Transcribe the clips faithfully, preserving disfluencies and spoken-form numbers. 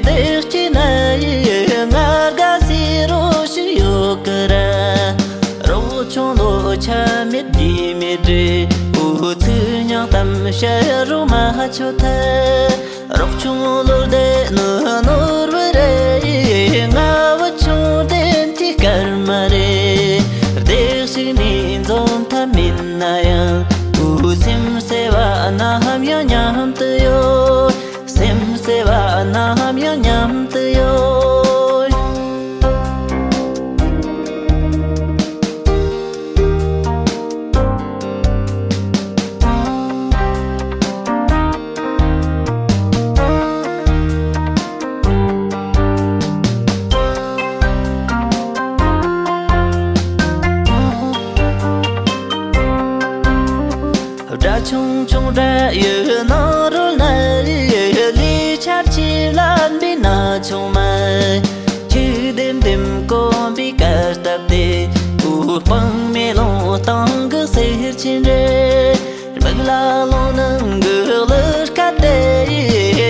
བདེ་སྐྱིད་ན་ཡི་ང་དགའ་སའི་རོ་ཞིག་ཡོད་ཀི་ར། རོགས་ཆུང་ལོ་ཆ་མེད་དུས་མེད་དུས་འུ་ཚོས་མྱང་གཏམ་བཤད་རོགས་མ་ཆོད་ཐལ། རོགས་ཆུང་ལོ་བསྡད་ནི་ནོར་བུ་རེད། ང་བུ་ཆུང་དེ་འཐུས་སྐར་མ་རེད། བདེ་སྐྱིད་ནས་འཛོམས་ཐབས་མེད་ན་ཡང་འུ་སེམས་གསོ་བ་ནམ་ཡང་མཉམ་དུ་ཡོད། སེམས་གསོ་བ་ནམ་ཡང་མཉམ་དུ་ཡོད། དགྲ་ཆུང་ཆུང་དགྲ་ཡི་ནང་རོལ་ན་ལས་ཆར་ཆེ་ལན་པའི་ན་ཆུང་མ། ཆུ་ལྡེམ་ལྡེམ་གོམ་པའི་གར་སྟབས་དེ། འུ་སྤང་མེ་ལོང་སྟེང་གི་གསེར་ཆེན་རེད། སྨུག་ལ་ལོང་ནང་གི་གླུ་སྐད་དེ།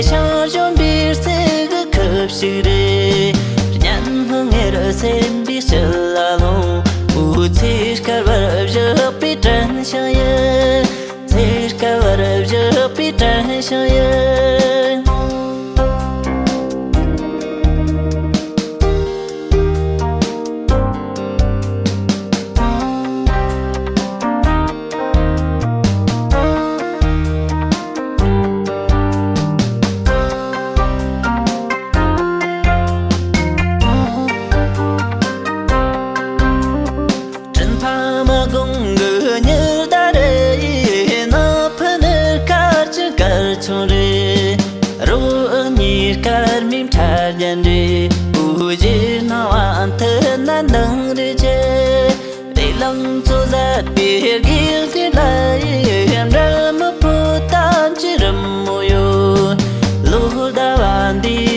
ཤིང་གཞོན་པའི་རྩེ་གི་ཁུ་བྱུག་རེད། གཉན་སྣང་ངེར་སེམས་པའི་དཀྱིལ་ལ་ལོང་། འུ་ཚེ་དཀར་བར་བཞག་པའི་དྲན་ཤིང་ཡིན། ཚེ་དཀར་བར་བཞག་པའི་དྲན་ཤིང་ཡིན། སྤྲིན་ཕ་མ་དགུང་གི་ཉི་ཟླ་རེད། ནགས་ཕུ་ནུ་དཀར་གྱི་སྐར་ཆུང་རེད། རོ་ཨུ་གཉིས་སྐར་མའི་ཕྲ་རྒྱན་རེད། འུ་གཞས་སྣང་བ་མཐུད་ན་འདང་རེ་ཆེ། དེ་ལང་ཚོ་ཟབ་པའི་དགེ་རྒན་ལ་ཡི་འབྲལ་མི་ཕོད་དམ་ཅི་རི་མོ་ཡོད། ལོ་ཟླ་བ་འདིའི་